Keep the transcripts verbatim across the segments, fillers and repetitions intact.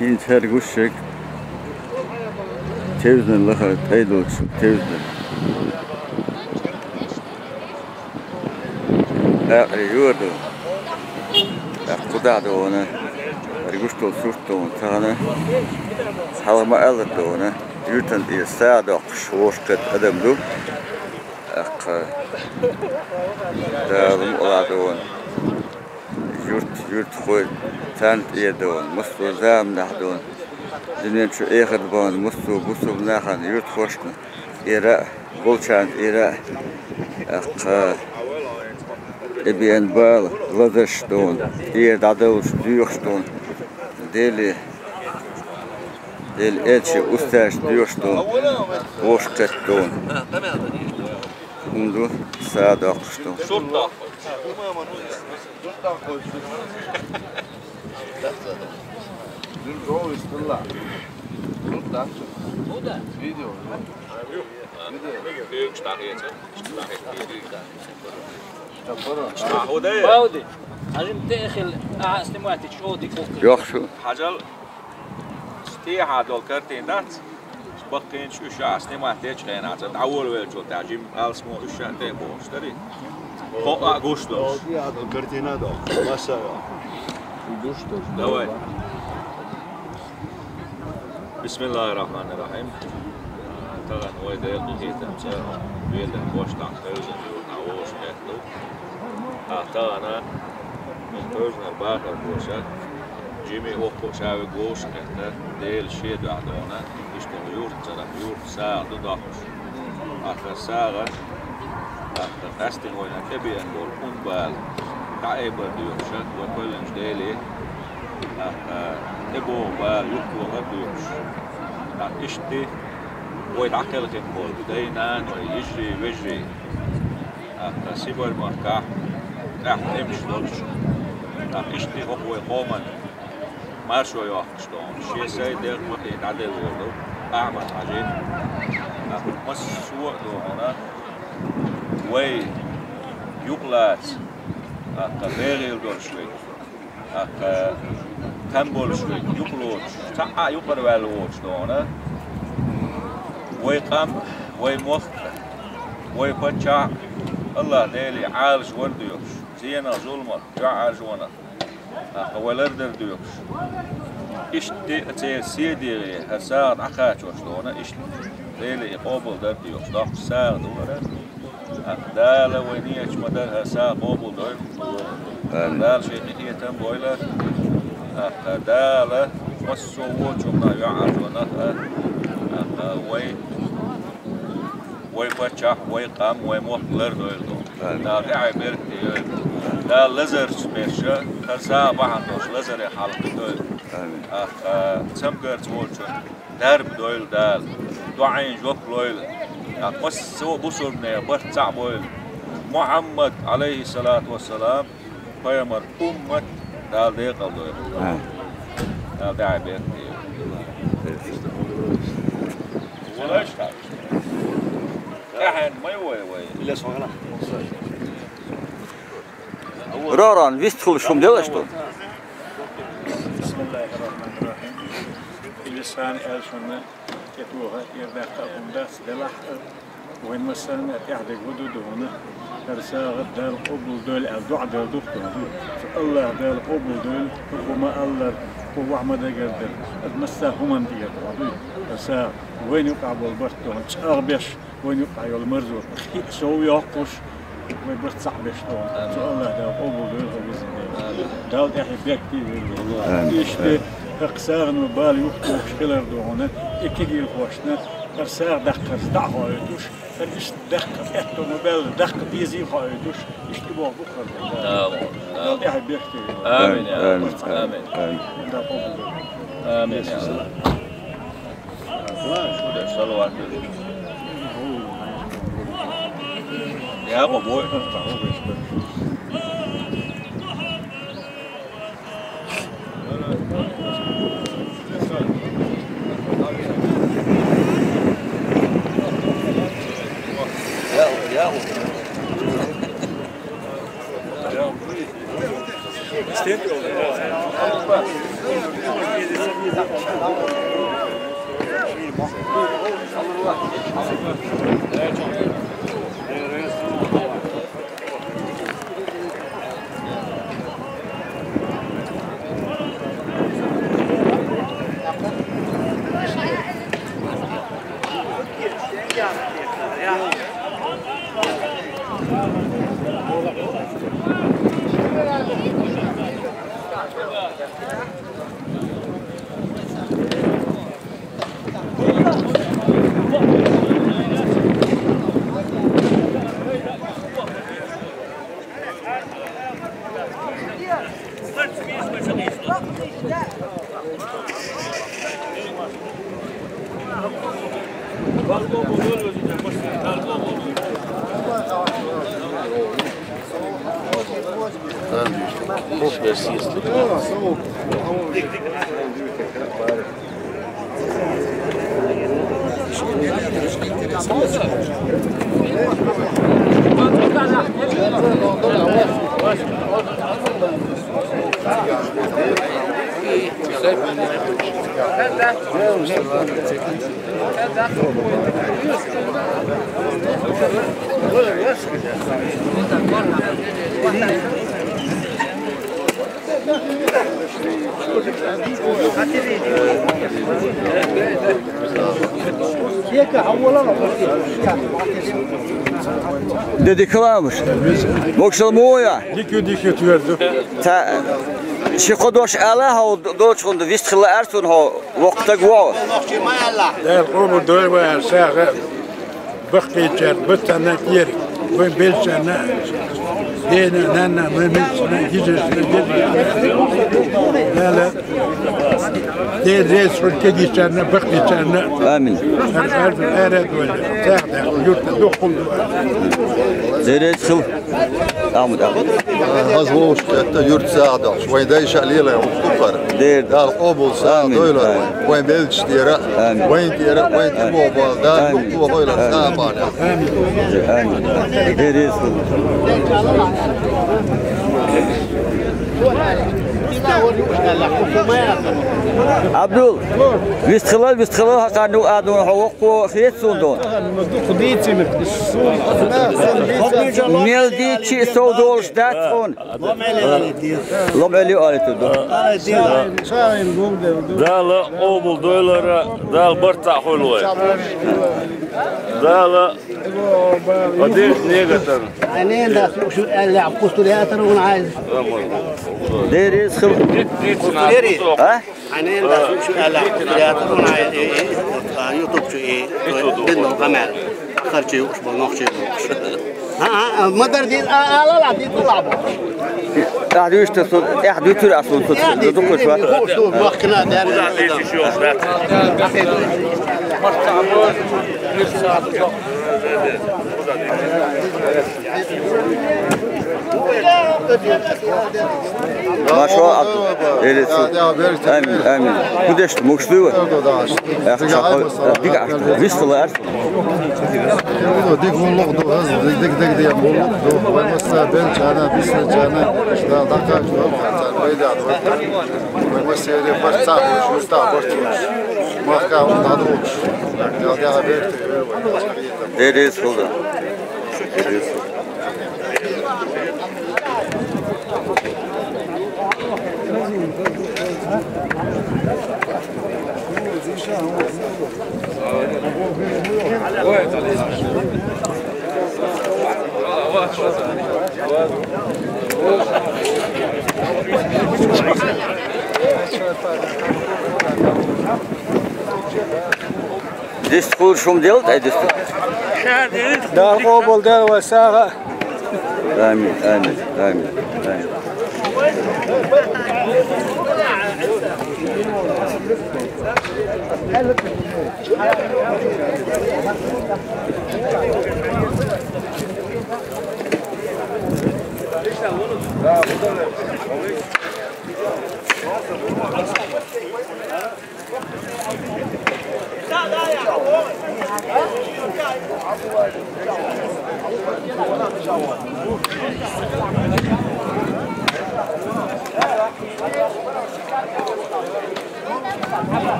ХӀинца хӀара гуш шег тевзанал лаха, тӀай долчу тевзанал. Акъри юр ду. ТӀаккха кху дахьа ду вана. ХӀара гуш долу сурт ду вана. Тахана хьалха ма-аллара ду вана. Юьртан тӀера сагӀа доккхуш, вовшахкхетта адам ду. ТӀаккха Дала мукъалахь ду вана. Юрт, юьртахой, царна тӀера ду вана. Массо а заманахь ду вана. Дуьнен чу эхарт бахана массо а бусалба нахана, юьртахошна тӀера а, болчарна тӀера а, тӀаккха тӀебеана бала лазарш ду вана, тӀера дӀадовлуш доьхуш ду вана, Деле, Делан элчан устазашна доьхуш ду вана, вовшахкхетта ду вана. ХӀума ду, сагӀа доккхуш ду вана. Бауди, хьажим тӀе а хила, ахьа снимать йича, чӀогӀа дика хӀутту. Йоху шу. Хьажал, стехьа долу картина дац? Баккхийчу уьш а снимать дечу хенахь, цкъа дӀаволавеллачул тӀаьхьа жимма алсамо уьш а тӀе а бохуш дарий? Кхоъ а гуш долуш. Картина а долуш. Массара а. Гуш долуш. Давай. Бисмиллахир-рахманир-рахим. Тахана вай Делан къинхетамца Веданан кӀоштахь Кхевзан юьртахь вовшахкхетта ду. Ахьа тахана Кхевзанара бахархоша, жимма а воккха а ша верг вовшахкхетта, Делан шен дуьхьа ду вана, иштта юьртан цӀарах юьртан сагӀа ду доккхуш. Ахьа сагӀа, ахьа къаьсттина вайна тӀебеана болу къун бала дӀаайбар доьхуш, вай кхоьллинчу Деле, ахьа тӀебогӀу бала юхавахар доьхуш. Ахьа иштта вай дӀакхелхина болу дай-наной, йижарий, вежарий, ахьа Сибарь-махкахь тӀехь тӀемаш долуш, ахьа иштта хӀокху вай къоман маршо йоккхуш ду хьуна, шен сай дегӀ ма-, тӀе дӀаделла волу Ахьмад-Хьаьжи. Ахьа массо а ду хьуна, вай юкъалаца, ахьа бегӀийла долуш верг, ахьа там болуш верг, юкъалоцуш, цхьа а юкъара ваьлла воцуш ду хьуна, вай къам, вай мохк, вай паччахь АллахӀ-Деле Ӏалашвар доьхуш, зенах, зуламах, юьхьӀаьржонах, ахьа вай лардар доьхуш. Иштта а церан седе гӀе хӀара сагӀа дӀакхачош ду хьуна, иштта Деле и къобалдар доьхуш, доккхуш сагӀа ду хӀара. Ахьа Дала вай нийяташ ма-дарра хӀара сагӀа къобалдойла. Амин. Дала шен къинхетам бойла. Ахьа Дала массо а вочунна юьхьӀаьржонах а, ахьа вай Вай паччахь, вай къам, вай мохк лардойла ду. Амин. Дала тӀаьхье беркате йойла. Дала лазарца берш, хӀара сагӀа бахьана долуш лазаре хьалакхуьйтойла. Амин. Ахьа цамгарца волчун дарба дойла Дала. ДоӀийн жоп лойла. Ахьа массо а бусурбанех барт цхьаъ бойла. Мухьаммад, Ӏалайхиссалату вассалам, пайхамар уммат Дала декъал дойла. Амин. Дала тӀаьхье беркате йойла. Роран вистхула шум делаш ду. Бисмиллахир-рахманир-рахим. Илисхан аьлла шуна тӀетоха, тӀера даккха а хӀума дац, делахь а, вайн массарна а тӀаьхьа дерг хӀун ду ду хьуна, хӀара сагӀа Дала къобалдойла аьлла доӀа дала ду-кх хьуна. Цу АллахӀа Дала къобалдойла, хӀокхо ма-аллара, хӀокхо вахь ма дагардара, аса массо а хӀуманна тӀера хьо дуй. ХӀара сагӀа вайна юкъахь болу барт ду хьуна чӀагӀбеш, вайна юкъахь йолу марзо кхин а сов йоккхуш, вай барт цхьаъ беш ду хьуна. Цу АллахӀа Дала къобалдойла хӀара везан Дела. Дала тӀаьхье беркате йойла. Амин. Иштта хӀокху сагӀано бала юхатухуш хилар ду хьуна, и кегийрхошна хӀара сагӀа даккхарца дӀа а хоуьйтуш, хӀара иштта даккха аьтто ма-баьлла, даккха дезий а хоуьйтуш, иштта и бохург ду хӀара. Дала тӀаьхье беркате йойла. Амин, я Рабби. Амин. Амин. Дала къобалдойла. Амин, я Рабби. Шу деш салават деш. Якъуб вой. Якъуб, Якъуб. Стен Hoş versin. Деди Каламыш. Воксал моя. Дикю, дикю твердо. Та ши кхо дош ала хьо долчхунда вист хила арцун хьо воккха стаг ву. Дала къобал дойла вай сагӀа. Баккхийчарна, бацанна кӀера, вайн белшарна, дена, нанна, мамилшна, гижешна, дедешна. Дала ден рейс хуьлу кегийчарна, баккхийчарна. Амин. Ар-, ар-, арад вайна, цӀаьхьа юрта духхула ду. Дерриг хила. Ахьмад, Ахьмад. Хаза вовшахкхетта юрта сагӀа долуш. Вайн дайша а лелай хӀума дукхара. Дера. Дала къобал сагӀа дойла вайн. Вайн белчаш тӀера, вайн тӀера, вайн тӀера боху Дала юхатохойла сагӀа бахьана. Амин. Дерриг хила. Абдул, вистхила, вистхила, хьакъан ду а ду, хьо воккхо хетта суна ду. Мел дийцча а сов долуш дац хьуна. Лом Ӏели олуьйтур ду. Дала къобал дойлара, Дала барт цхьаъ хуьлу вай. Дала а дерриг негатана. Хьайнена дас лууш ю аьлла, пустур яцара вуна хьайза. Дерриг хила. А? Хьайнена дас лууш ю аьлла, пустур яцара вуна хьайза. Ютуб чу и, дин долу къамел. Харчий юуш бо, нохчий юуш. А, а, а, ма-дарра дийца, а, а, ла, ла, дийца, ла, бо. ТӀаьхьа дуьйцуш ду, тӀаьхьа дуьйцур а суна, суна, суна, дукхуш вац. Хууш ду, махкана, дерриг. Маршо, Абдул. Амин, амин. Кудеш, мукш дуй ва? Эх, чакхо, дика арц. Вистхила арц. Дика гӀуллакх ду, хаза, дика, дика, дика, дика гӀуллакх ду. Вай масса белчана, бисначана, да, даккхача, вай да, вай. Вай масса барт цхьаъ хуьлуш, юрта барт хуьлуш. Махка дӀадолуш. Дела, дела, берте. Дерриг хила. Дерриг хила. Дистхуьлуш хӀума делла тӀе дистхуьлуш. Дала къобал дела вай сагӀа. Амин, амин, амин, амин.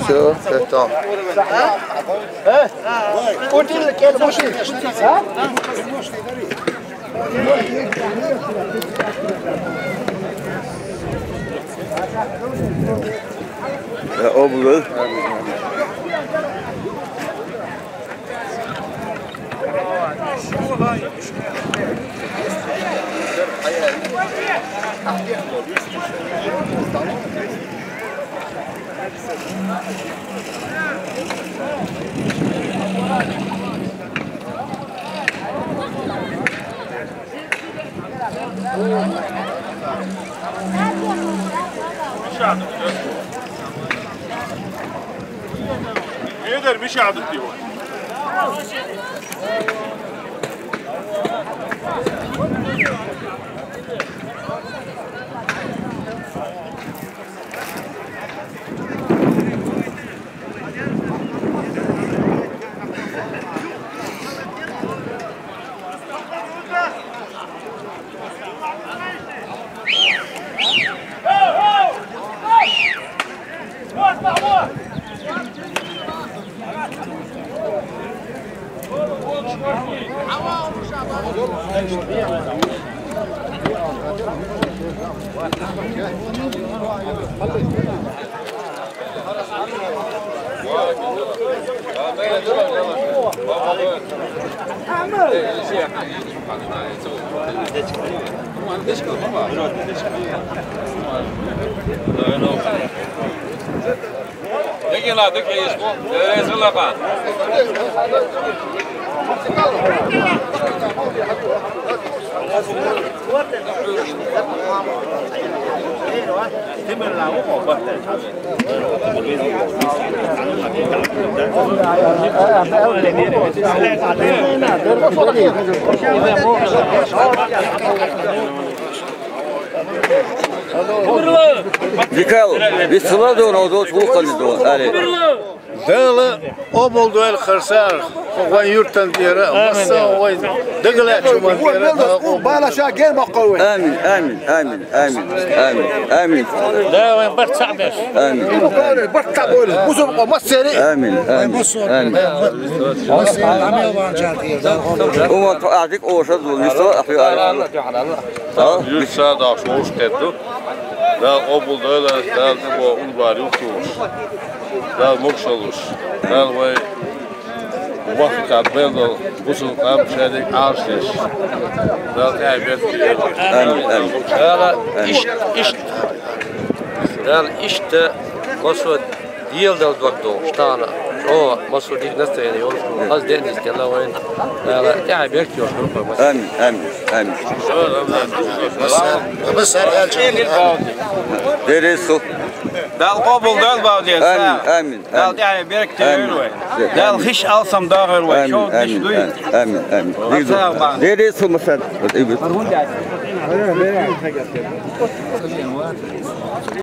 Все, это. Obul. Eder, bir şey aldık diyor. Дикал, виссаладу, но дочь вухали до, али. Дала обалдуэл харсар, вай юртан тира, масса вай дагала чуман тира. Бала ша гер бакъавы. Амин, амин, амин, амин, амин, амин. Да, вай барт сабеш. Амин. Барт табол, бузур массери. Амин, амин, амин. Ума то адик оша дул, виссала ахи али. Юрт сада шоуш кеду. Дала обалдуэл, дала дибо улбар юхтуш. Дала мукшалуш. Дала вай вахкат белдал, бусул къам шадик алшиш. Дала тя бет. Амин, амин. Дала ишт, ишт. Дала ишт, Господь. Диел дал дог до, штана. О, масу дик настроение, он, аз ден дис, кела вайн. Дала, я, бек, ёж, группа, мас. Амин, амин, амин. Дересу. Дала къобул дал бавдес. Амин, амин. Дала, я, бек, те, вай. Дала хиш алсам да, вай. Амин, амин, амин, амин. Дересу, масад.